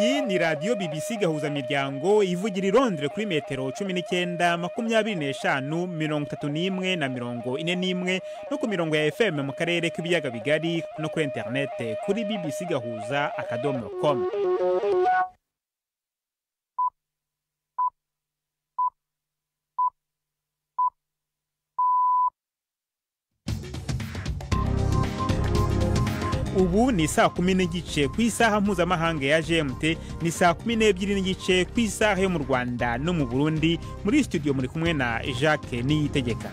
Iyi ni radiyo BBC Gahuzamiryango ivugira i Londres kuri metero 19, 25, 31 na 41 no ku mirongo ya FM mu karere k'ibiyaga bigari no kuri interinete kuri bbcgahuza.com. Ubu ni saa 10:15 ku isaha mpuzamahanga ya GMT, ni saa 12:15 ku isaha yo mu Rwanda no mu Burundi. Muri studio muri kumwe na Jacques Niyitegeka.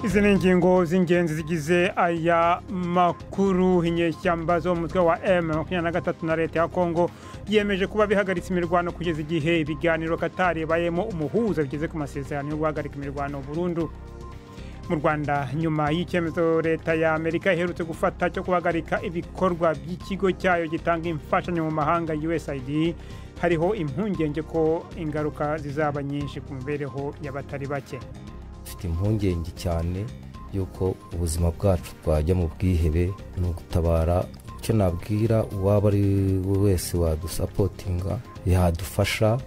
Izi ni ingingo z'ingenzi zigize aya makuru. Inyeshyamba zo mu mutwe wa M23 na leta ya Kongo byemeje kuba bihagaritse imirwano kugeza igihe ibiganiro Qatar ibayemo umuhuza bigeze ku masezerano yo guhagarika imirwano burundu. Mu Rwanda, nyuma y'icyemezo leta ya Amerika iherutse gufata cyo guhagarika ibikorwa by'ikigo cyayo gitanga imfashanyo mu mahanga USAID, hariho impungenge ko ingaruka zizaba nyinshi ku mibereho y'abatari bake. Mfite impungenge cyane y'uko ubuzima bwacu twajya mu bwihebe. Ni ugutabara, icyo nabwira uwaba ari we wese wadusapotinga yadufasha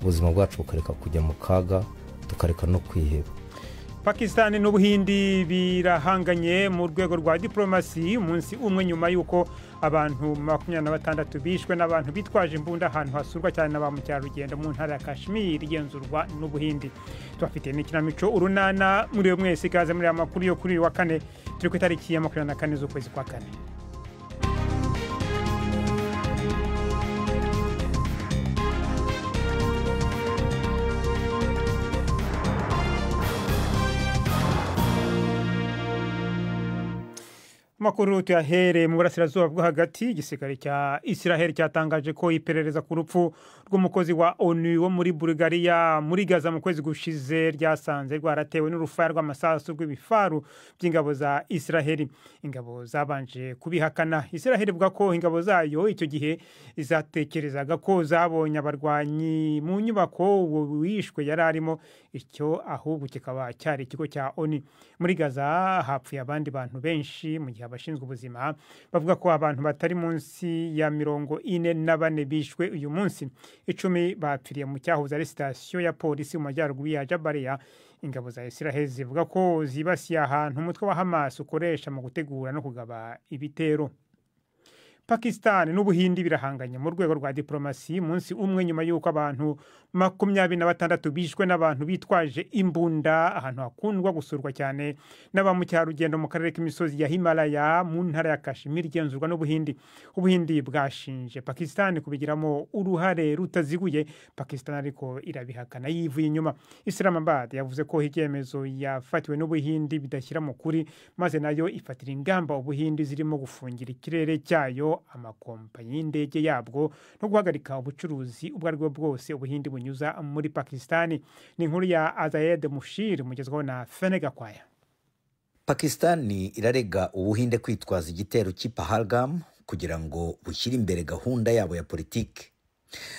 ubuzima bwacu bukareka kujya mu kaga, tukareka no kwiheba. Pakistan n'Ubuhindi birahanganye mu rwego rwa diplomasi umunsi umwe nyuma y'uko abantu 26 bishwe n'abantu bitwaje imbunda ahantu hasurwa cyane na ba mukerarugendo mu ntara ya Kashmir igenzurwa n'Ubuhindi. Tubafite n'ikinamico Urunana. Muri mwese ikaze muri aya makuru yo kuri uyu wa kane, turi ku itariki ya 24 z'ukwezi kwa kane. Makuru tuyahere mu burasirazuba bwo hagati. Igisirikare cya Israel cyatangaje ko iperereza ku rupfu rw'umukozi wa ONU wo muri Bulgaria muri Gaza mu kwezi gushize ryasanze rwaratewe n'urufaya rw'amasasu rw'ibifaru by'ingabo za Israel. Ingabo zabanje kubihakana. Israel ivuga ko ingabo zayo icyo gihe izatekerezaga ko zabonye abarwanyi mu nyubako wishwe yari arimo, icyo ahubwo kikaba cyari ikigo cya ONU. Muri Gaza hapfuye abandi bantu benshi, mu gihe abashinzwe ubuzima bavuga ko abantu batari munsi ya 44 bishwe uyu munsi. 10 bapfiriye mu cyahoze ari sitasiyo ya polisi mu majyaruguru ya Jabalia. Ingabo za Israel zivuga ko zibasiye ahantu umutwe wa Hamas ukoresha mu gutegura no kugaba ibitero. Pakistan n'Ubuhindi birahanganye mu rwego rwa diplomasi munsi umwe nyuma y'uko abantu 26 bishwe n'abantu bitwaje imbunda ahantu hakundwa gusurwa cyane n'aba mukerarugendo mu karere k'imisozi ya Himalaya mu ntara ya Kashmir igenzurwa n'Ubuhindi. Ubuhindi bwashinje Pakistan kubigiramo uruhare rutaziguye. Pakistan ariko irabihakana yivuye inyuma. Islamabad yavuze ko icyemezo yafatiwe n'Ubuhindi bidashyira mu kuri, maze nayo ifatira ingamba Ubuhindi zirimo gufungira ikirere cyayo, amakompanyi y'indege yabwo no guhagarika ubucuruzi ubwo aribwo bwose Ubuhindi bunyuza muri Pakistani. Ni inkuru ya Azayed Mushir mugezweho na Fenega Kwaya. Pakistani irarega Ubuhinde kwitwaza igitero cy'i Pahalgam kugira ngo bushyire imbere gahunda yabo ya politiki.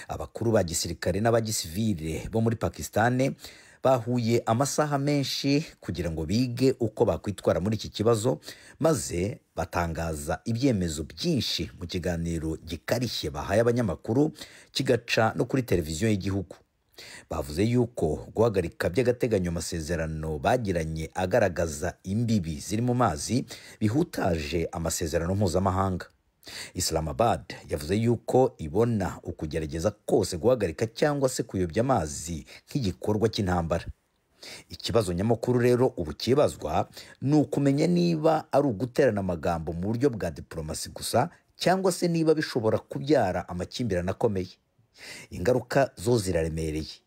Abakuru ba gisirikare n'abagisivile bo muri Pakistani bahuye amasaha menshi kugira ngo bige uko bakwitwara muri iki kibazo, maze batangaza ibyemezo byinshi mu kiganiro gikarishye bahaye abanyamakuru kigaca no kuri televiziyo y'igihugu. Bavuze yuko guhagarika by'agateganyo amasezerano bagiranye agaragaza imbibi ziri mu mazi bihutaje amasezerano mpuzamahanga. Islamabad yavuze yuko ibona ukugerageza kose guhagarika cyangwa se kuyobya amazi nk'igikorwa cy'intambara. Ikibazo nyamukuru rero ubu kibazwa ni ukumenya niba ari uguterana amagambo mu buryo bwa diplomasi gusa, cyangwa se niba bishobora kubyara amakimbirane akomeye. Ingaruka zo ziraremereye.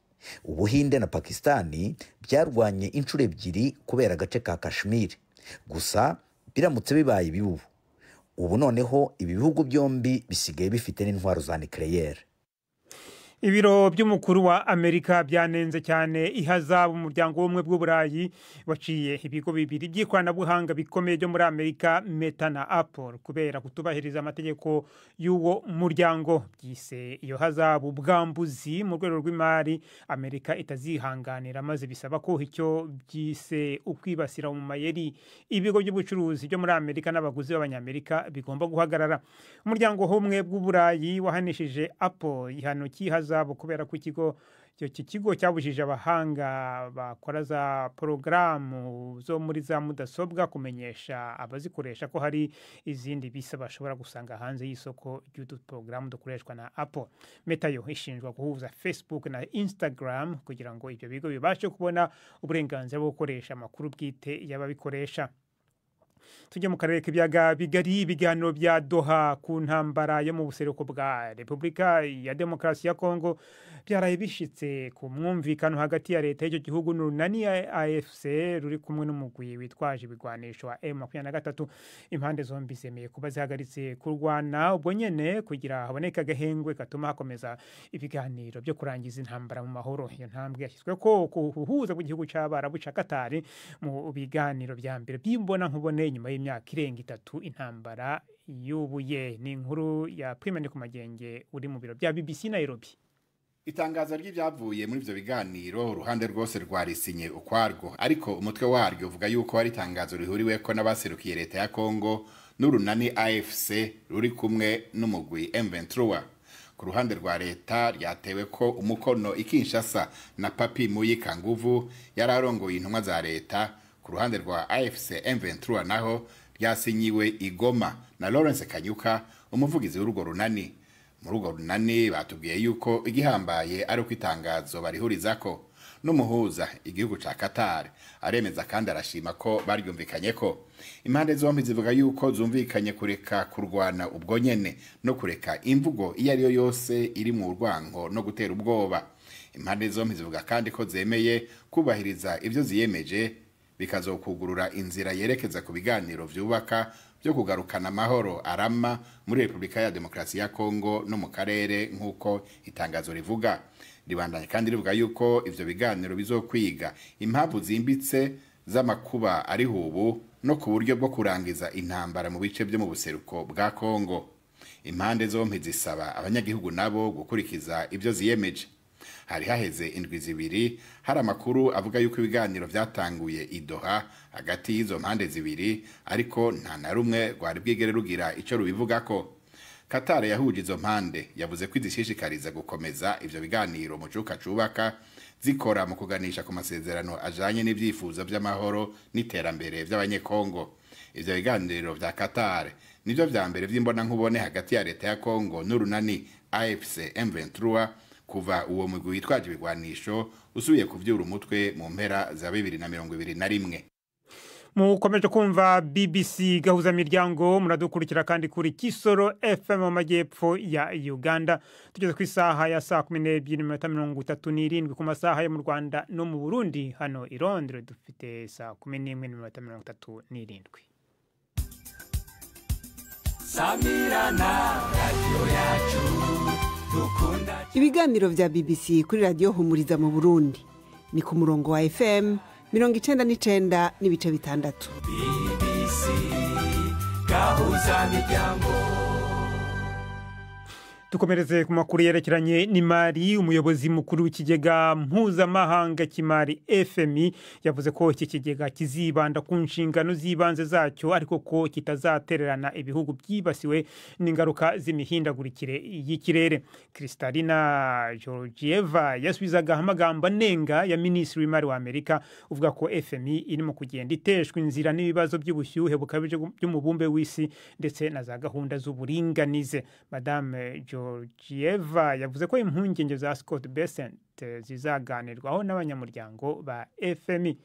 Ubuhinde na Pakistani byarwanye inshuro 2 kubera agace ka Kashmir. Gusa biramutse bibaye ibibubu, ubu noneho ibi bihugu byombi bisigaye bifite n'intwaro za nucléaire. Ibiro by'umukuru wa Amerika byanenze cyane ihazabu umuryango w'ubumwe bw'Uburayi waciye ibigo bibiri by'ikoranabuhanga bikomeye byo muri Amerika, Meta na Apple, kubera kutubahiriza amategeko y'uwo muryango. Byise iyo hazabu bwambuzi mu rwego rw'imari Amerika itazihanganira, maze bisaba ko icyo byise ukwibasira mu mayeri ibigo by'ubucuruzi byo muri Amerika n'abaguzi b'Abanyamerika bigomba guhagarara. Umuryango w'ubumwe bw'Uburayi wahanishije Apple igihano cy'ihazabu kubera ko ikigo icyo kigo cyabujije abahanga bakora za porogaramu zo muri za mudasobwa kumenyesha abazikoresha ko hari izindi bisa bashobora gusanga hanze y'isoko ry'utu porogaramu dukoreshwa na Apple. Meta yo ishinjwa guhuza Facebook na Instagram kugira ngo ibyo bigo bibashe kubona uburenganzira bwo gukoresha amakuru bwite y'ababikoresha. Tujye mu karere k'ibiyaga bigari. Ibiganiro bya Doha ku ntambara yo mu buseruko bwa Repubulika ya Demokarasi ya Kongo byaraye bishitse ku mwumvikano hagati ya leta y'icyo gihugu n'urunani AFC ruri kumwe n'umugwi witwaje ibigwanisho wa M23. Impande zombi zemeye kuba zihagaritse kurwana ubwo nyene kugira haboneke agahengwe gatuma hakomeza ibiganiro byo kurangiza intambara mu mahoro. Iyo ntambwe yashyizwe ko kuhuza kw'igihugu c'Abarabu ca Qatar mu biganiro vya mbere by'imbona nkubone nyuma y'imyaka irenga 3 intambara yubuye. Ni inkuru ya Primane ku Magenge uri mu biro bya BBC Nairobi. Itangazo ry'ibyavuye muri ivyo biganiro uruhande rwose rwarisinye ukwarwo, ariko umutwe waryo uvuga yuko ari itangazo rihuriweko n'abaserukiye leta ya Kongo n'urunani AFC ruri kumwe n'umugwi M23. Ku ruhande rwa leta ryatewe ko umukono i Kinshasa na Papi Muyika Nguvu yararongoye intumwa za leta. Ku ruhande rwa AFC M23 naho ryasinyiwe i Goma na Lawrence Kanyuka, umuvugizi w'urwo runani. Muri urwo runani batubwiye yuko igihambaye ari uko itangazo barihurizako n'umuhuza igihugu ca Qatar aremeza kandi arashima ko baryumvikanye ko impande zombi zivuga yuko zumvikanye kureka kurwana ubwo nyene no kureka imvugo iyo ariyo yose iri mu rwango no gutera ubwoba. Impande zombi zivuga kandi ko zemeye kubahiriza ivyo ziyemeje bikazokugurura inzira yerekeza ku biganiro vyubaka byo kugarukana amahoro arama muri Repubulika ya Demokarasi ya Kongo no mu karere, nk'uko itangazo rivuga. Ribandanya kandi rivuga yuko ivyo biganiro bizokwiga impamvu zimbitse z'amakuba ari ubu no ku buryo bwo kurangiza intambara mu bice byo mu buseruko bwa Kongo. Impande zompi zisaba abanyagihugu nabo gukurikiza ivyo ziyemeje. Hari haheze indwi 2 hari amakuru avuga yuko ibiganiro vyatanguye i Doha hagati y'izo mpande zibiri, ariko nta na rumwe rwari bwigere rugira ico rubivugako. Qatar yahuje izo mpande yavuze ko izishishikariza gukomeza ivyo biganiro mu cuka cubaka zikora mu kuganisha ku masezerano ajanye n'ivyifuzo vy'amahoro n'iterambere vy'Abanyekongo. Ivyo biganiro vya Qatar nivyo vya mbere vy'imbona nkubone hagati ya leta ya Kongo n'urunani AFC M23 kuva uwo mugwi witwaje ibigwanisho usubiye kuvyura umutwe mu mpera za 2021. Mukomeje kumva BBC Gahuza Miryango, muradukurikira kandi kuri Kisoro FM mu majyepfo ya Uganda. Tugeze ku isaha ya saa 12:37 ku masaha yo mu Rwanda no mu Burundi. Hano i Londres dufite saa 11:37. Samirana radio yacu. Ibiganiro vya BBC kuri radio Humuriza mu Burundi ni ku murongo wa FM 99.6. BBC Gahuza Miryango. Tukomereze ku makuru yerekeranye n'imari. Umuyobozi mukuru w'ikigega mpuzamahanga cy'imari FMI yavuze ko iki kigega kizibanda ku nshingano z'ibanze zacyo, ariko ko kitazatererana ibihugu byibasiwe n'ingaruka z'imihindagurikire y'ikirere. Kristalina Georgieva yasubizaga amagambo anenga ya minisitiri w'imari wa Amerika uvuga ko FMI irimo kugenda iteshwa inzira n'ibibazo by'ubushyuhe bukabije by'umubumbe w'isi ndetse na za gahunda z'uburinganize. Madame Georgieva yavuze ko impungenge za Scott Bessent zizaganirwaho n'abanyamuryango ba FMI.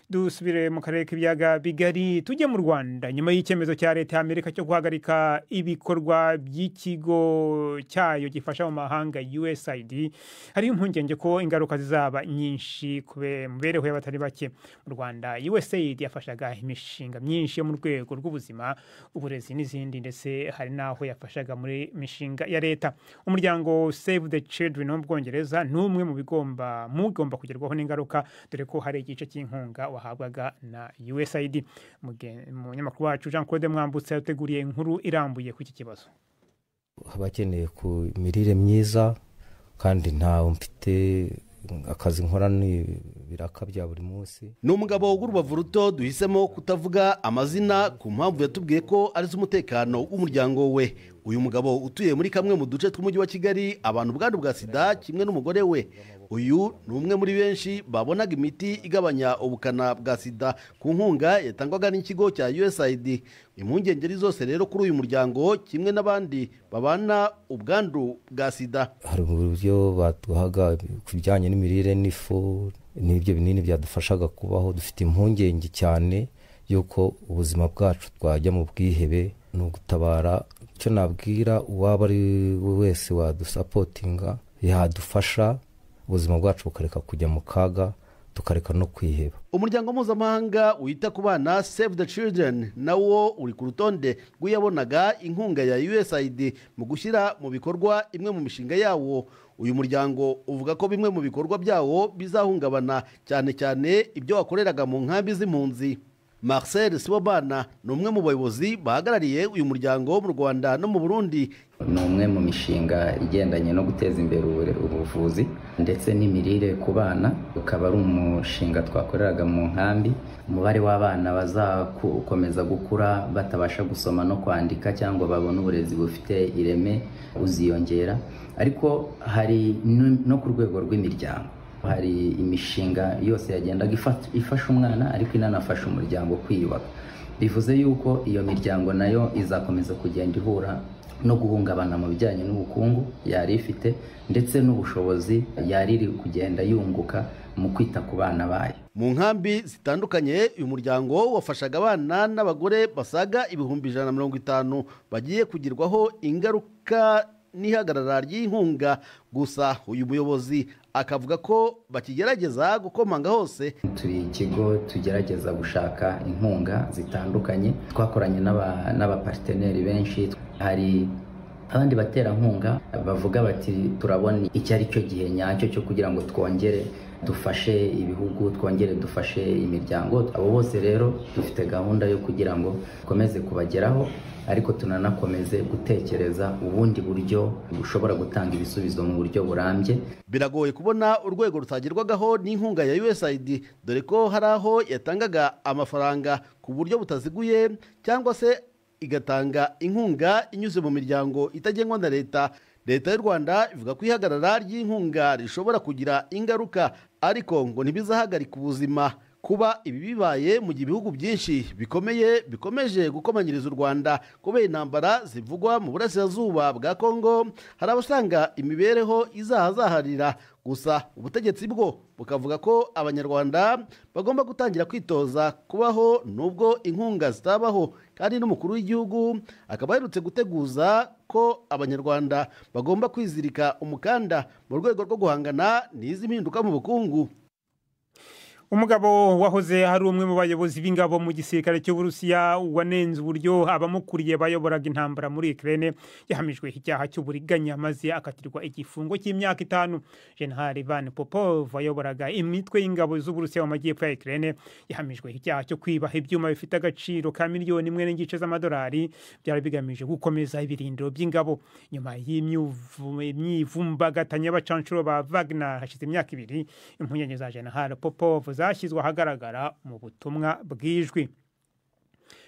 Dusubire mu karere k'ibiyaga bigari, tujye mu Rwanda. Nyuma y'icyemezo cya leta y'Amerika cyo guhagarika ibikorwa by'ikigo cyayo gifasha mu mahanga USAID, hari impungenge ko ingaruka zizaba nyinshi ku mibereho y'abatari bake mu Rwanda. USAID yafashaga imishinga myinshi yo mu rwego rw'ubuzima, uburezi n'izindi, ndetse hari n'aho yafashaga muri mishinga ya leta. Umuryango Save the Children wo mu Bwongereza ni umwe mu bigomba mugomba kugerwaho n'ingaruka, dore ko hari igice cy'inkunga wahabwaga na USAID. Umunyamakuru wacu Jean Claude Mwambutsa yateguriye inkuru irambuye ku iki kibazo. Abakeneye ku mirire myiza, kandi ntawe mfite, akazi nkora ni ibiraka bya buri munsi. Ni umugabo w'urubavu ruto duhisemo kutavuga amazina ku mpamvu yatubwiye ko ari z'umutekano w'umuryango we. Uyu mugabo utuye muri kamwe mu duce tw'umujyi wa Kigali, abantu ubwandu bwa sida kimwe n'umugore we. Uyu ni umwe muri benshi babonaga imiti igabanya ubukana bwa sida ku nkunga yatangwaga n'ikigo cya USAID. Impungenge ari zose rero kuri uyu muryango kimwe n'abandi babana ubwandu bwa sida. Hari uburyo baduhaga ku bijyanye n'imirire n'ifu n'ibyo binini byadufashaga kubaho. Dufite impungenge cyane y'uko ubuzima bwacu twajya mu bwihebe. Ni ugutabara. Icyo nabwira uwaba ari we wese wadusapotinga, yadufasha ubuzima bwacu bukareka kujya mu kaga, tukareka no kwiheba. Umuryango mpuzamahanga wita ku bana Save the Children nawo uri ku rutonde rw'iyabonaga inkunga ya USAID mu gushyira mu bikorwa imwe mu mishinga yawo. Uyu muryango uvuga ko bimwe mu bikorwa byawo bizahungabana, cyane cyane ibyo wakoreraga mu nkambi z'impunzi. Marcel Sibomana ni umwe mu bayobozi bahagarariye uyu muryango mu Rwanda no mu Burundi. Ni umwe mu mishinga igendanye no guteza imbere ubuvuzi ndetse n'imirire ku bana, ukaba ari umushinga twakoreraga mu nkambi. Umubare w'abana bazakomeza gukura batabasha gusoma no kwandika cyangwa babona uburezi bufite ireme uziyongera, ariko hari no ku rwego rw'imiryango hari imishinga yose yagendaga ifasha umwana ariko inanafasha umuryango kwiyubaka. Bivuze yuko iyo miryango nayo izakomeza kugenda ihura no guhungabana mu bijyanye n'ubukungu yari ifite ndetse n'ubushobozi yari iri kugenda yunguka mu kwita ku bana bayo. Mu nkambi zitandukanye uyu muryango wafashaga abana n'abagore basaga 150,000 bagiye kugirwaho ingaruka n'ihagarara ry'inkunga. Gusa uyu muyobozi akavuga ko bakigerageza gukomanga hose. Turi ikigo tugerageza gushaka inkunga zitandukanye, twakoranye n'abaparteneri benshi. Hari abandi baterankunga bavuga bati turabona iki ari cyo gihe nyacyo cyo kugira ngo twongere dufashe ibihugu, twongere dufashe imiryango. Abo bose rero dufite gahunda yo kugira ngo dukomeze kubageraho, ariko tunanakomeze gutekereza ubundi buryo bushobora gutanga ibisubizo mu buryo burambye. Biragoye kubona urwego rutagerwagaho n'inkunga ya USAID, dore ko hari aho yatangaga amafaranga ku buryo butaziguye cyangwa se igatanga inkunga inyuze mu miryango itagengwa na leta. Leta y'u Rwanda ivuga ko ihagarara ry'inkunga rishobora kugira ingaruka, ariko ngo ntibizahagarika ubuzima. Kuba ibi bibaye mu gihe ibihugu byinshi bikomeye bikomeje gukomanyiriza u Rwanda kubera intambara zivugwa mu burasirazuba bwa Kongo, hari abasanga imibereho izahazaharira. Gusa ubutegetsi bwo bukavuga ko Abanyarwanda bagomba gutangira kwitoza kubaho nubwo inkunga zitabaho, kandi n'umukuru w'igihugu akaba aherutse guteguza ko Abanyarwanda bagomba kwizirika umukanda mu rwego rwo guhangana n'izi mpinduka mu bukungu. Umugabo wahoze hari umwe mu bayobozi b'ingabo mu gisirikare cy'Uburusiya wanenze uburyo abamukuriye bayoboraga intambara muri Ukraine yahamijwe icyaha cy'uburiganya maze akatirwa igifungo cy'imyaka 5. General Ivan Popov wayoboraga imitwe y'ingabo z'Uburusiya mu majyepfo ya Ukraine yahamijwe icyaha cyo kwiba ibyuma bifite agaciro ka miliyoni 1.5 z'amadolari byari bigamije gukomeza ibirindiro by'ingabo. Nyuma y'imyivumbagatanyo y'abacancuro ba Wagner hashize imyaka 2, impungenge za General Popov zashyizwe ahagaragara mu butumwa bw'ijwi.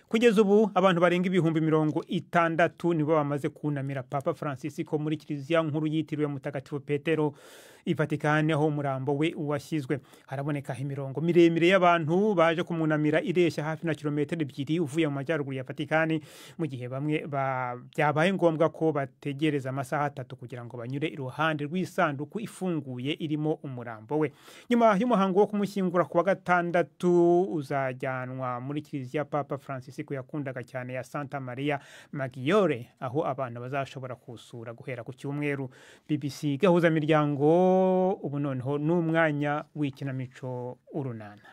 Kugeza ubu abantu barenga 60,000 nibo bamaze kunamira Papa Francisco muri kiliziya nkuru yitiriwe Mutagatifu Petero i Vatikani, aho umurambo we washyizwe. Haraboneka imirongo miremire y'abantu baje kumunamira ireshya hafi na kilometero 2 uvuye mu majyaruguru ya Vatikani, mu gihe bamwe byabaye ngombwa ko bategereza amasaha 3 kugira ngo banyure iruhande rw'isanduku ifunguye irimo umurambo we. Nyuma y'umuhango wo kumushyingura kuwa gatandatu, uzajyanwa muri kiliziya Papa Francisco yakundaga cyane ya Santa Maria Maggiore, aho abantu bazashobora kusura guhera ku cyumweru. BBC Gahuza Miryango. Ubu noneho n'umwanya w'ikinamico Urunana.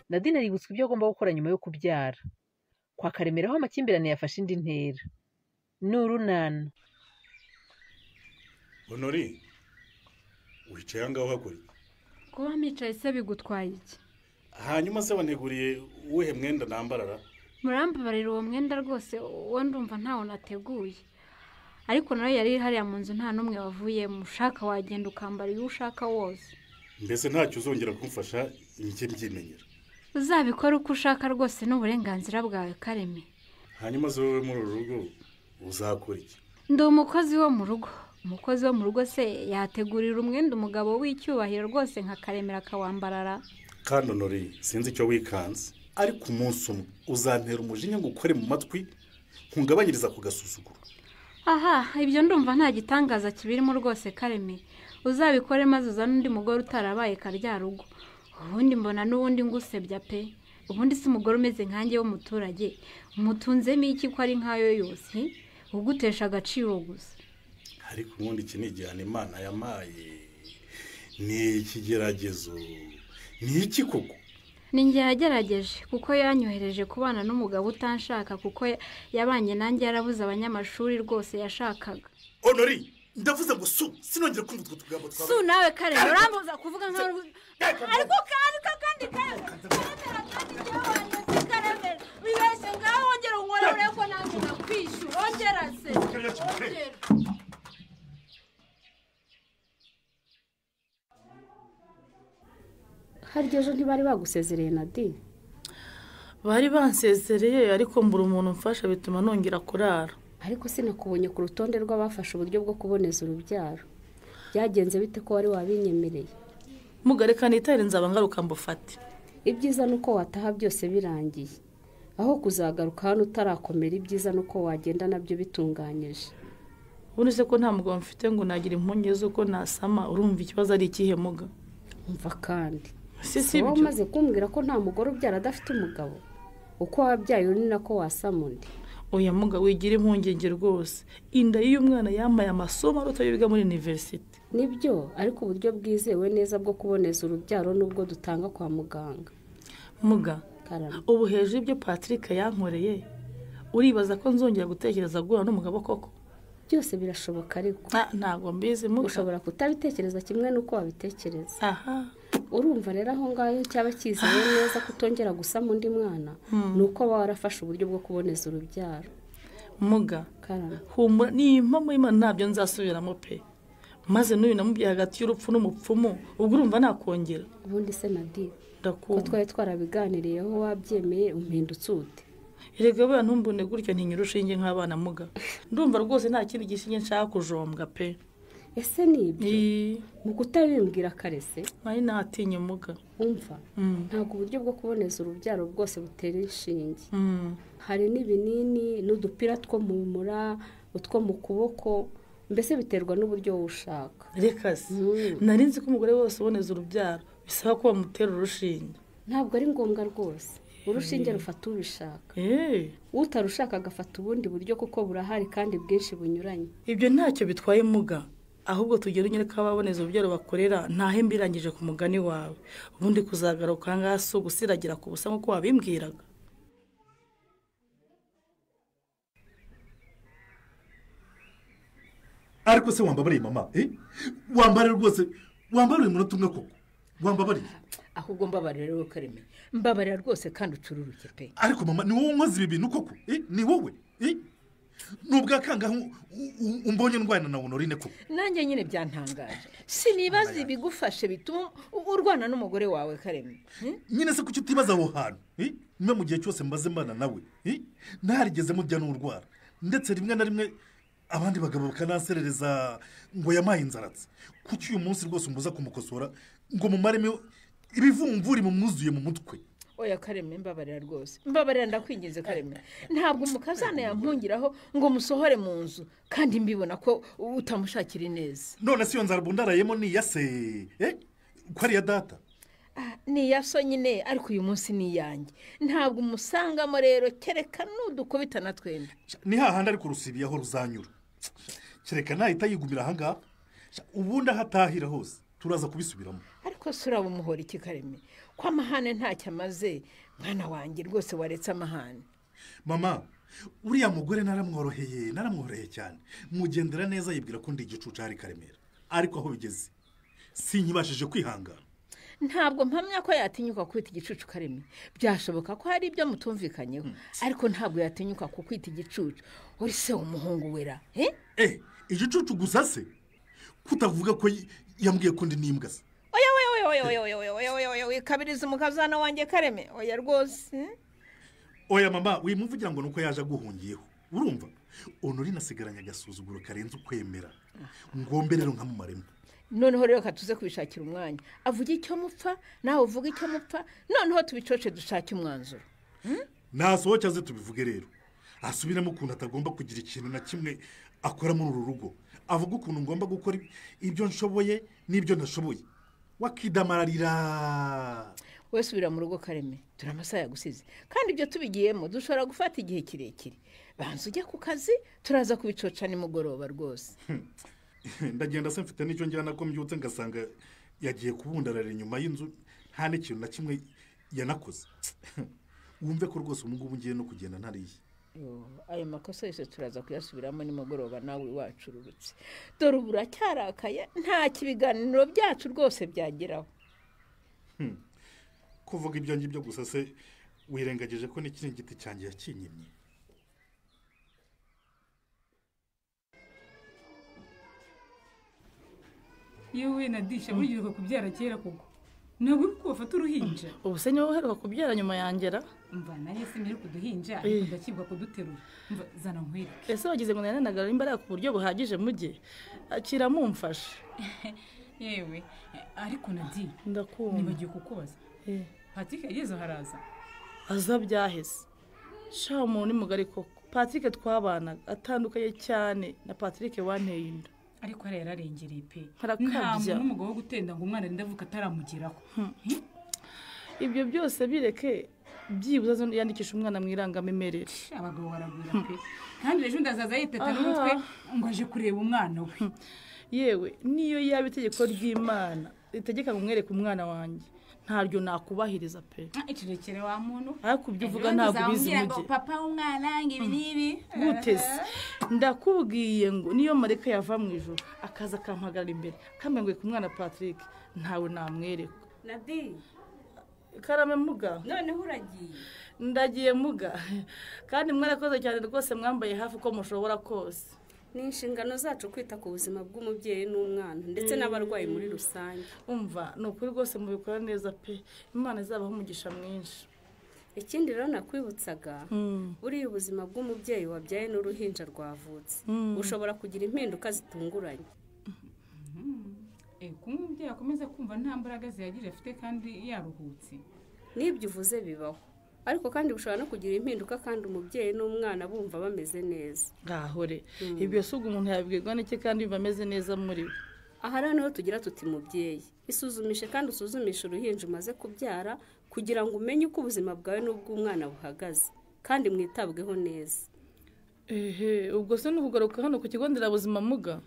Nadine aributswa ibyo agomba gukora nyuma yo kubyara. Kwa Karemera aho amakimbirane yafashe indi ntera. Ni urunana. Honori, wicaye ahangaha uhakora iki? Kuba mpicaye se bigutwaye iki? Hanyuma se wanteguriye uwuhe mwenda nambarara? Murambabarira uwo mwenda rwose uwo ndumva ntawo nateguye. Ariko nawe yari hariya mu nzu nta n'umwe wavuye, mushaka wagenda ukambara iyo ushaka wose. Mbese ntacyo uzongera kumfasha njye mbyimenyera. Uzabikora uko ushaka rwose n'uburenganzira bwawe Kareme. Hanyuma se wowe muri uru rugo uzakora iki? Ndi umukozi wo mu rugo. Umukozi wo mu rugo se yategurira umwenda umugabo w'icyubahiro rwose nka Karemera akawambarara? Kandi Honori, sinzi icyo wikanze, ariko umunsi umwe uzantera umujinya ngo ukore mu matwi nkungabanyiriza ku gasuzuguro. Aha, ibyo ndumva nta gitangaza kibirimo rwose Kareme. Uzabikore maze uzane undi mugore utarabaye karyarugo. Ubundi mbona n'ubundi ngusebya pe. Ubundi si umugore umeze nkanjye w'umuturage, umutunzemo iki ko ari nkayo yose, ugutesha agaciro gusa. Ariko ubundi iki ni igihano Imana yamaye, ni ikigeragezo, ni iki koko? Ni njye yagerageje kuko yanyohereje kubana n'umugabo utanshaka, kuko yabanye nanjye yarabuze abanyamashuri rwose yashakaga. Honori, ndavuze ngo su, sinongera kumva utwo tugambo twawe. Su nawe Kareme, urambuza kuvuga nka ariko kandi Kareme, Kareme, wibeshye ngaho wongera unkorere ko nanjye nakwishyura, ongera se. Ongera. Harya ejo ntibari bagusezereye Nadine? Bari bansezereye ariko mbura umuntu umfasha bituma nongera kurara. Ariko sinakubonye ku rutonde rw'abafashe uburyo bwo kuboneza urubyaro. Byagenze bite ko wari wabinyemereye? Mugareka nitare nzaba ngaruka mbufate. Ibyiza nuko wataha byose birangiye. Aho kuzagaruka hano utarakomera, ibyiza nuko wagenda nabyo bitunganyije. Ubundi se ko nta mugabo mfite ngo nagira impungenge z'uko nasama, urumva ikibazo ari ikihe muga? Umva kandi si wowe umaze kumbwira ko nta mugore ubyara adafite umugabo, uko wabyaye uri nako wasama undi. Oya muga, wigira impungenge rwose. Inda y'uyu mwana yambaye amasomo aruta ayo biga muri university. Nibyo, ariko uburyo bwizewe neza bwo kuboneza urubyaro nubwo dutanga kwa muganga. Muga, ubu hejuru ibyo Patrick yankoreye, uribaza ko nzongera gutekereza guhura n'umugabo koko? Byose birashoboka ariko. Ntabwo mbizi muga. Ushobora kutabitekereza kimwe n'uko wabitekereza. Aha. Urumva rero aho ngaho cyaba kizewe neza kutongera gusama undi mwana, nuko warafashe uburyo bwo kuboneza urubyaro. Muga, humura ni impamo y'Imana ntabyo nzasubiramo pe. Maze n'uyu namubyaye hagati y'urupfu n'umupfumu, ubwo urumva nakongera. Ubundi se Nadine, ko twari twarabiganiriyeho wabyemeye umpindutse ute? Erega buriya ntumbone gutyo ntinyura urushinge nk'abana muga. Ndumva rwose nta kindi gishinge nshaka kujombwa pe. Ese ni ibyo? Mu kutabimbwira kare se? Nari natinye muga. Umva, ntabwo uburyo bwo kuboneza urubyaro bwose butera inshinge. Hari n'ibinini n'udupira two mu mura, utwo mu kuboko, mbese biterwa n'uburyo ushaka. Reka se, nari nzi ko umugore wese uboneza urubyaro bisaba ko bamutera urushinge. Ntabwo ari ngombwa rwose. Urushinge rufata ubishaka. Utarushaka agafata ubundi buryo kuko burahari kandi bwinshi bunyuranye. Ibyo ntacyo bitwaye muga. Ahubwo tugere unyereka ababoneza urubyaro bakorera ntahe mbirangije ku mugani wawe. Ubundi kuzagaruka ngaha si ugusiragira ku busa nk'uko wabimbwiraga. Ariko se wambabariye mama, wambare rwose, wambare uyu munota umwe koko. Wambabariye. Ahubwo mbabarira rero Kareme. Mbabarira rwose kandi ucururuke pe. Ariko mama ni wowe unkoze ibi bintu koko? Ni wowe? Nubwo akanga umbonye ndwana na Honorine ko. Nanjye nyine byantangaje. Sinibaza ibigufashe bituma urwana n'umugore wawe Kareme. Nyine se kuki utibaza aho hantu? Niba mu gihe cyose mbaze mbana nawe, ntarigeze mujya n'urwara. Ndetse rimwe na rimwe abandi bagabo bakananserereza ngo yamaye inzaratsi. Kuki uyu munsi rwose umbuza kumukosora ngo mumaremo ibivumvuri mumwuzuye mu mutwe? Oya Kareme, mbabarira rwose, mbabarira ndakwinginze Kareme. Ntabwo umukazana yampungiraho ngo musohore mu nzu kandi mbibona ko utamushakira neza. None si iyo nzara bundarayemo ni iya se? Ko ari iya data? Ni iya so nyine, ariko uyu munsi ni iyanjye. Ntabwo umusangamo rero, kereka nudukubitana twembi. Ni hahandi ariko rusibiye aho ruzanyura. Kereka nahita yigumira aha ngaha, ubundi aho atahira hose turaza kubisubiramo. Ariko se uraba umuhora iki Kareme? Ko amahane ntacyo amaze, mwana wanjye rwose waretse amahane. Mama, uriya mugore naramworoheye cyane. Mugendera neza yibwira ko ndi igicucu ari Karemera. Ariko aho bigeze sinkibashije kwihangana. Ntabwo mpamya ko yatinyuka kwita igicucu Kareme. Byashoboka ko hari ibyo mutumvikanyeho, ariko ntabwo yatinyuka kukwita igicucu. Uri se umuhungu wera? Igicucu gusa se? Kutavuga ko yambwiye ko ndi n'imbwa se? Oya oya oya oya oya oya oya oya, kabiriza umukazana wanjye Kareme. Oya rwose. Oya mama, wimuvugira ngo nuko yaje aguhungiyeho. Urumva? Honorine asigaranye agasuzuguro karenze ukwemera. Ngombe rero nkamumaremo. Noneho rero katuze kubishakira umwanya. Avuga icyo mupfa, nawe uvuga icyo mupfa, noneho tubicoce dushake umwanzuro. Nasohoke aze tubivuge rero. Asubiremo ukuntu atagomba kugira ikintu na kimwe akora muri uru rugo. Avuga ukuntu ngomba gukora ibyo nshoboye n'ibyo ntashoboye. Wakidamararira. Wese subira mu rugo Kareme, turi amasaha yagusize. Kandi ibyo tubigiyemo dushobora gufata igihe kirekire. Banza ujye ku kazi, turaza kubicoca nimugoroba rwose. Ndagenda se mfite n'icyo njyana ko mbyutse ngasanga yagiye kubundarara inyuma y'inzu nta n'ikintu na kimwe yanakoze. Wumve ko rwose ubu ngubu ngiye no kugenda ntariye. Ayo makosa yose turaza kuyasubiramo nimugoroba nawe wacururutse. Dore ubu uracyarakaye, nta kibiganiro byacu rwose byageraho. Kuvuga ibyo ngibyo gusa se wirengagije ko n'ikiringiti cyanjye yakinyimye. Yewe Nadisha, burya kubyara kera koko. Ntabwo uko bafata uruhinja. Ubu se niwe uheruka kubyara nyuma yangera? Umva nanjye simperuka kuduhinja, ariko ndakibwa kuduterura. Umva zana nkwereke. Ese wagize ngo nananaga imbaraga ku buryo buhagije mujye? Akira mumfashe. Yewe, ariko Nadi, ndakumva. Nibagiye kukubaza. Patrick yageze haraza. Aza byaheze. Sha umuntu ni mugari koko. Patrick twabanaga atandukanye cyane na Patrick wanteye inda. Ariko rero yararengereye pe. Nta muntu n'umugabo wo gutenda ngo umwana arinda avuka ataramugeraho. Ibyo byose bireke, byibuze yandikisha umwana mu irangamimerere. Abagabo baragwira pe. Kandi ejo ndazaza yiteta n'umutwe ngo aje kureba umwana we. Yewe niyo yaba itegeko ry'Imana ritegeka ngo mwereke umwana wanjye, ntaryo nakubahiriza pe. Ikirekere wa muntu. Ariko ibyo uvuga ntabwo bizi mujye. Papa w'umwana ngo ibi n'ibi. Gutese. Ndakubwiye ngo niyo mareka yava mu ijoro akaza akampagarara imbere akambwira ngo ku mwana Patrick ntawe namwereka. Nadi. Karame muga. Noneho uragiye? Ndagiye muga. Kandi mwarakoze cyane rwose, mwambaye hafi uko mushobora kose. Ni inshingano zacu kwita ku buzima bw'umubyeyi n'umwana ndetse n'abarwayi muri rusange. Umva ni ukuri rwose mubikora neza pe. Imana izabaha umugisha mwinshi. Ikindi rero nakwibutsaga, buriya ubuzima bw'umubyeyi wabyaye n'uruhinja rwavutse bushobora kugira impinduka zitunguranye. Kuba umubyeyi akomeza kumva nta mbaraga zihagije afite kandi yaruhutse. N'ibyo uvuze bibaho, ariko kandi bushobora no kugira impinduka kandi umubyeyi n'umwana bumva bameze neza. Ngahore ibyo si ubwo umuntu yabwirwa n'iki kandi bameze neza muri we. Aha rero niho tugira tuti mubyeyi, isuzumishe kandi usuzumishe uruhinja umaze kubyara kugira ngo umenye uko ubuzima bwawe n'ubw'umwana buhagaze kandi mwitabweho neza. Ehe, ubwo se n'ukugaruka hano ku kigo nderabuzima muga?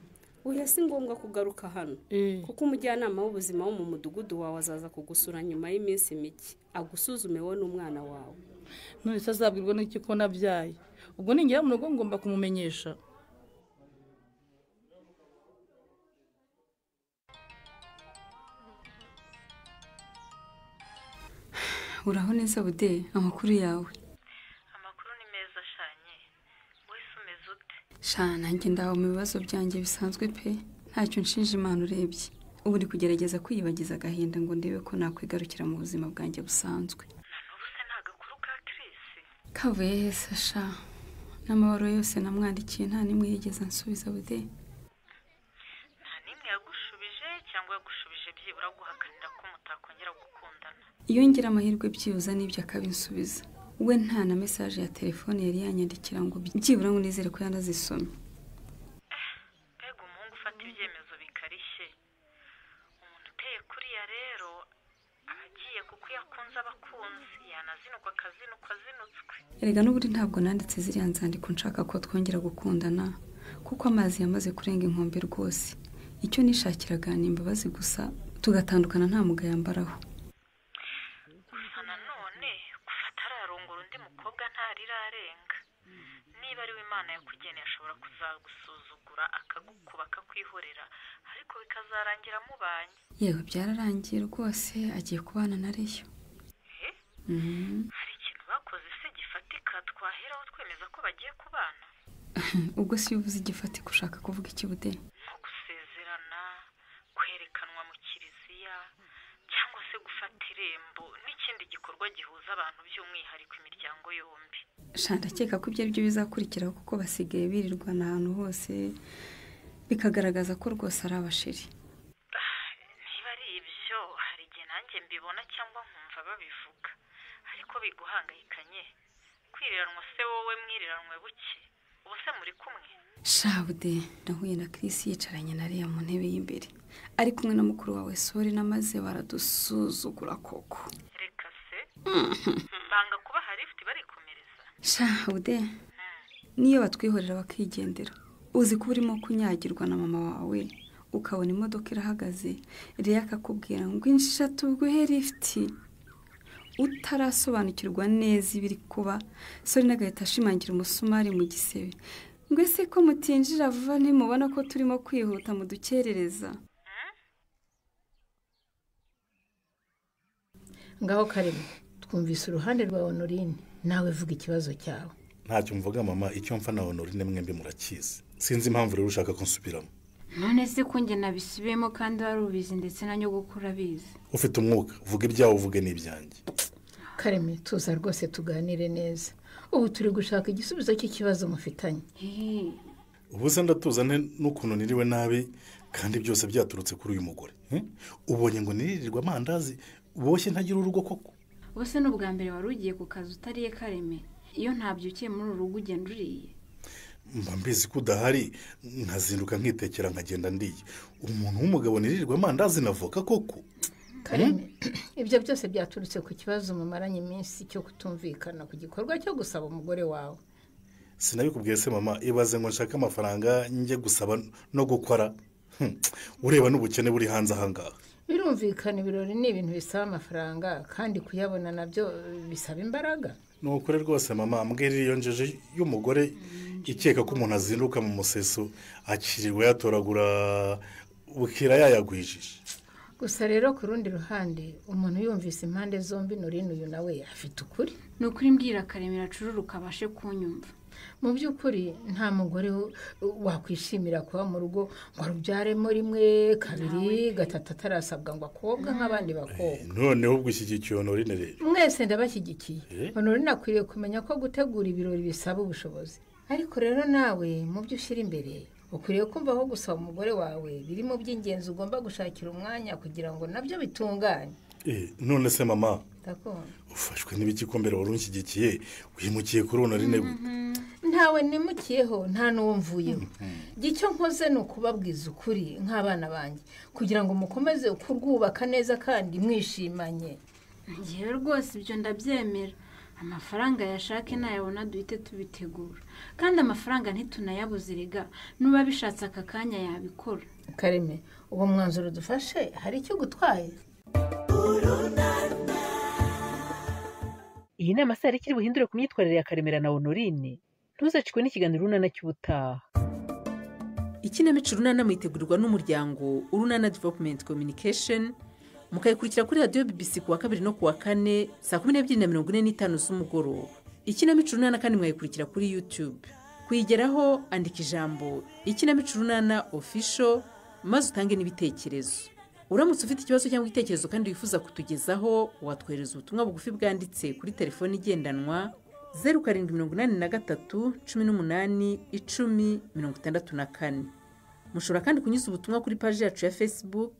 Oya si ngombwa kugaruka hano, kuko umujyanama w'ubuzima wo mu mudugudu wawe azaza kugusura nyuma y'iminsi mike agusuzume wowe n'umwana wawe. None se azabwirwa n'iki ko nabyaye? Ubwo ningera mu rugo ngomba kumumenyesha. Uraho neza Bude, amakuru yawe? Amakuru ni meza shanye. Wese umeze ute? Sha nanjye ndaho mu bibazo byanjye bisanzwe pe, ntacyo nshinja Imana urebye. Ubu ndi kugerageza kwiyibagiza agahinda ngo ndebe ko nakwigarukira mu buzima bwanjye busanzwe. Kavuye hese sha, n'amabaro yose namwandikiye nta n'imwe yigeze ansubiza bude. Nta n'imwe yagushubije cyangwa yagushubije byibura guhakanira ko mutakongera gukundana? Iyo ngira amahirwe byibuza n'ibyo akabinsubiza. We nta na mesaje ya telefone yari yanyandikira ngo byibura ngo nizere ko yanazisomye. Mbega umuhungu ufata ibyemezo bikarishye! Umuntu uteye kuriya rero aba agiye kuko iyo akunze abakunzi yanazinukwa akazinukwa azinutswe. Erega n'ubundi ntabwo nanditse ziriya nzandiko nshaka ko twongera gukundana, kuko amazi yamaze kurenga inkombe rwose. Icyo nishakiraga ni imbabazi gusa, tugatandukana nta mugayo ambaraho. Gusa nanone kuva atararongora undi mukobwa ntarirarenga. Niba ari we Imana yakugeneye ashobora kuzagusuzugura akagukuba akakwihorera, ariko bikazarangira mubanye. Yewe byararangiye rwose, agiye kubana na Reyo. Hari ikintu bakoze se gifatika twaheraho twemeza ko bagiye kubana? Ubwo si uvuze igifatika ushaka kuvuga iki bude? Nko gusezerana, kwerekanwa mu kiliziya, cyangwa se gufata irembo n'ikindi gikorwa gihuza abantu by'umwihariko imiryango yombi. Sha ndakeka ko ibyo ari byo bizakurikiraho, kuko basigaye birirwana ahantu hose bikagaragaza ko rwose ari abasheri. Niba ari ibyo hari igihe nanjye mbibona cyangwa nkumva babivuga, ariko biguhangayikanye. Kwiriranwa se wowe mwiriranwe buke, ubu se muri kumwe? Shabude, nahuye na Chris yicaranye na Leah mu ntebe y'imbere, ari kumwe na mukuru wawe Sori, namaze baradusuzugura koko. Reka se banga kubaha lift barikomereza. Shabude, niyo batwihorera bakigendera. Uzi ko urimo kunyagirwa na mama wawe, ukabona imodoka irahagaze, Leah akakubwira ngo injira tuguhe lift. Utarasobanukirwa neza ibiri kuba, Sori nagahita ashimangira umusumari mu gisebe. Ngo ese ko mutinjira vuba ntimubona ko turimo kwihuta mudukerereza? Ngaho Kareme, twumvise uruhande rwa Honorine, nawe vuga ikibazo cyawe. Ntacyo mvuga mama, icyo mfa na Honorine mwembi murakizi. Sinzi impamvu rero ushaka ko nsubiramo. None se ko njye nabisubiyemo kandi wari ubizi ndetse na nyogokuru abizi. Ufite umwuka, vuga ibyawe uvuge n'ibyanjye. Kareme, tuza rwose tuganire neza. Ubu turi gushaka igisubizo cy'ikibazo mufitanye. Ubu se ndatuza n'ukuntu niriwe nabi kandi byose byaturutse kuri uyu mugore. Ubonye ngo niririrwa amandazi boshye ntagira urugo koko. Ubu se n'ubwa mbere wari ugiye ku kazi utariye Kareme? Iyo ntabyukiye muri uru rugo ugenda uriye. Mba mbizi ko udahari nkazinduka nkitekera nkagenda ndiye. Umuntu w'umugabo nirirwa amandazi na voka koko. Kareme, ibyo byose byaturutse ku kibazo mumaranye iminsi cyo kutumvikana ku gikorwa cyo gusaba umugore wawe. Sinabikubwiye se mama, ibaze ngo nshake amafaranga njye gusaba no gukora. Ureba n'ubukene buri hanze ahangaha. Birumvikana ibirori ni ibintu bisaba amafaranga kandi kuyabona nabyo bisaba imbaraga. Ni ukuri rwose mama, mbwira iyo njeje y'umugore ikeka ko umuntu azinduka mu museso akirirwa yatoragura bukira yayagwijije. Gusa rero ku rundi ruhande umuntu yumvise impande zombi, Norine uyu nawe afite ukuri. Ni ukuri mbwira Karemera acururuka abashe kunyumva. Mu by'ukuri nta mugore wakwishimira kuba mu rugo ngo arubyaremo rimwe kabiri gatatu atarasabwa ngo akobwa nk'abandi bakobwa. Noneho ubwo ushyigikiye Honorine rero? Mwese ndabashyigikiye. Honorine akwiriye kumenya ko gutegura ibirori bisaba ubushobozi. Ariko rero nawe mu byo ushyira imbere ukwiriye kumva aho gusaba umugore wawe biri mu by'ingenzi ugomba gushakira umwanya kugira ngo nabyo bitungane. None se mama, ufashwe n'ibiki ko mbere wari unshyigikiye wimukiye kuri Honorine gute? Ntawe nimukiyeho, nta n'uwo mvuyeho. Icyo nkoze ni ukubabwiza ukuri nk'abana banjye kugira ngo mukomeze kurwubaka neza kandi mwishimanye. Ngewe rwose ibyo ndabyemera. Amafaranga yashake nayabona duhite tubitegura, kandi amafaranga ntitunayabuze rega, nuba bishatse aka kanya yabikora. Kareme, uwo mwanzuro dufashe hari icyo gutwaye? Iyi nama se hari ikiri buhindure ku myitwarire ya Karemera na Honorine? Ntuzacikwe n'ikiganiro Urunana cy'ubutaha. Ikinamico Urunana muyitegurirwa n'umuryango Urunana Development Communication, mukayikurikira kuri radiyo BBC kuwa kabiri no kuwa kane saa 12:45 z'umugoroba. Ikinamico Urunana kandi mwayikurikira kuri YouTube. Kuyigeraho, andika ijambo Ikinamico Urunana Official maze utange n'ibitekerezo. Uramutse ufite ikibazo cyangwa igitekerezo kandi wifuza kutugezaho, watwohereza ubutumwa bugufi bwanditse kuri telefoni igendanwa 0783 18 10 64. Mushobora kandi kunyuza ubutumwa kuri paji yacu ya Facebook.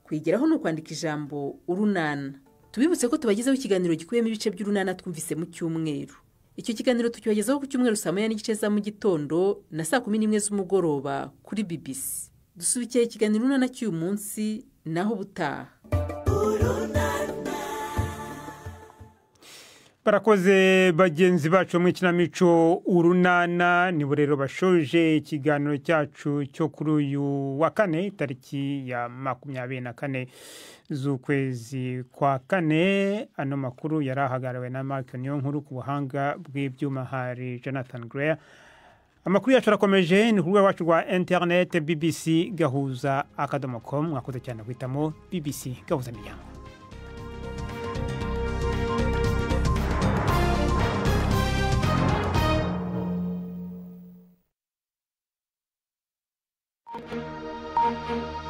Kuyigeraho ni ukwandika ijambo Urunana. Tubibutse ko tubagezaho ikiganiro gikubiyemo ibice by'Urunana twumvise mu cyumweru. Icyo kiganiro tukibagezaho ku cyumweru saa 1:30 za mu gitondo na saa 11 z'umugoroba kuri BBC. Dusubikiye ikiganiro Urunana cy'uyu munsi, naho ubutaha. Barakoze bagenzi bacu mu ikinamico Urunana. Nibo rero bashoje ikiganiro cyacu cyo kuri uyu wa kane, tariki ya 24 z'ukwezi kwa kane. Ano makuru yari ahagarariwe na Mark Niyonkuru, ku buhanga bw'ibyuma hari Jonathan Greer. Amakuru yacu arakomeje, ni ku rubuga rwacu rwa interineti bbcgahuza.com. Mwakoze cyane guhitamo BBC Gahuza Miryango. Thank you.